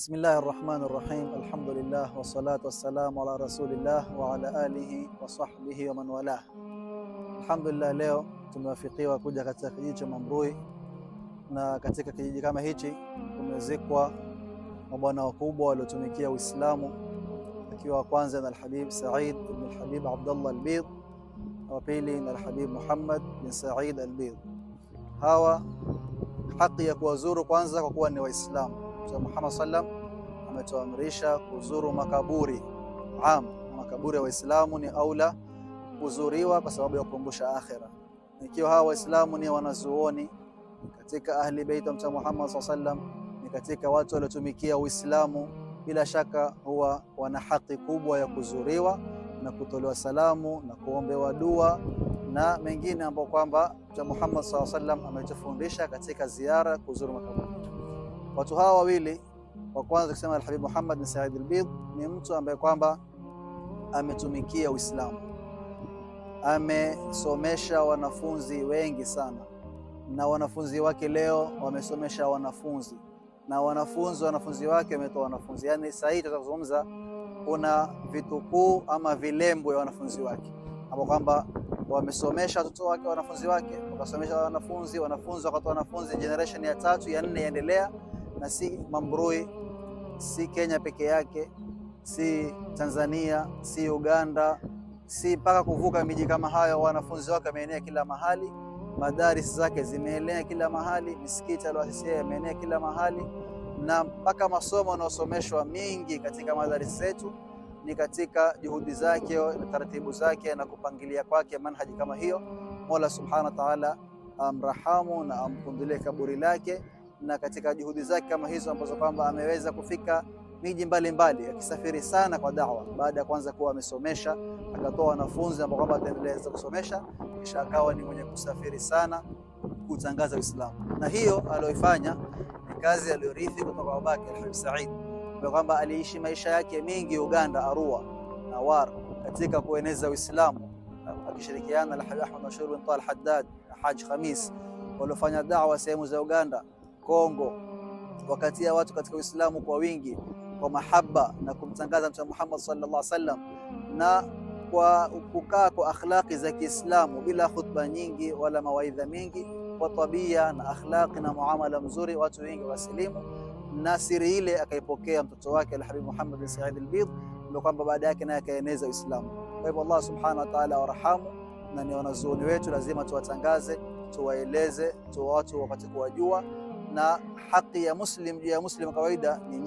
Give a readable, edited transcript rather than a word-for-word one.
Bismillahir Rahmanir Rahim. Alhamdulillah wassalatu wassalamu ala rasulillah wa ala alihi wa sahbihi wa man walah. Alhamdulillah, leo tumewafikiwa kuja katika kijiji cha Mambrui, na katika kijiji kama hichi kumezikwa mabwana wakubwa waliotumikia Uislamu, akiwa wa kwanza na Al-Habib Said ibn Al-Habib Abdullah Al-Bid, wa pili na Al-Habib Muhammad bin Said Al-Bid. Hawa haki ya kuwazuru kwanza kwa kuwa ni Waislamu. Mtume Muhammad sallam ametuamrisha kuzuru makaburi am, makaburi ya Waislamu ni aula kuzuriwa kwa sababu ya kukumbusha akhira. Ikiwa hawa Waislamu ni wanazuoni katika ahli bait wa Mtume Muhammad sallam, ni katika watu waliotumikia Uislamu, bila shaka huwa wana haki kubwa ya kuzuriwa na kutolewa salamu na kuombewa dua na mengine ambayo kwamba Mtume Muhammad sallam ametufundisha katika ziara kuzuru makaburi. Watu hawa wawili, wa kwanza kusema Al-Habib Muhammad bin Said Al-Bid ni mtu ambaye kwamba ametumikia Uislamu, amesomesha wanafunzi wengi sana, na wanafunzi wake leo wamesomesha wanafunzi, na wanafunzi wake wametoa wanafunzi. Yani sasa hivi tutazungumza kuna vitukuu ama vilembo ya wanafunzi wake ambao kwamba wamesomesha watoto wake, wanafunzi wake wakasomesha wanafunzi, wanafunzi wakatoa wanafunzi, generation ya tatu ya nne yaendelea. Na si Mambrui, si Kenya peke yake, si Tanzania, si Uganda, si mpaka kuvuka miji kama hayo, wanafunzi wake wameenea kila mahali, madaris zake zimeenea kila mahali, misikiti aliyoasisia imeenea kila mahali, na mpaka masomo yanayosomeshwa mingi katika madaris zetu ni katika juhudi zake na taratibu zake na kupangilia kwake manhaji kama hiyo. Mola Subhanahu wa Ta'ala amrahamu na amkundulie kaburi lake, na katika juhudi zake kama hizo ambazo kwamba ameweza kufika miji mbalimbali akisafiri sana kwa da'wa, baada ya kwanza kuwa amesomesha akatoa wanafunzi ambao kwamba ataendelea kusomesha, kisha akawa ni mwenye kusafiri sana kutangaza Uislamu. Na hiyo aliyoifanya ni kazi aliyorithi kutoka kwa babake Al-Habib Said, kwa kwamba aliishi maisha yake mingi Uganda, Arua na War, katika kueneza Uislamu akishirikiana na Al-Habib Ahmad Mashhur bin Talha Haddad na Haj Khamis, waliofanya da'wa sehemu za Uganda, Kongo, wakatia watu katika Uislamu kwa wingi, kwa mahaba na kumtangaza Mtume Muhammad sallallahu alaihi wasallam, na kwa kukaa kwa akhlaqi za Kiislamu bila khutba nyingi wala mawaidha mingi, kwa tabia na akhlaqi na muamala mzuri, watu wengi wasilimu. Na siri ile akaipokea mtoto wake Al-Habib Muhammad bin Said Al-Bid, ndio kwamba baada yake naye akaeneza Uislamu. Kwa hivyo Allah Subhanahu wa Ta'ala warhamu, na ni wanazuoni wetu lazima tuwatangaze, tuwaeleze, tu watu wapate kuwajua, na haki ya muslim juu ya muslim kawaida ni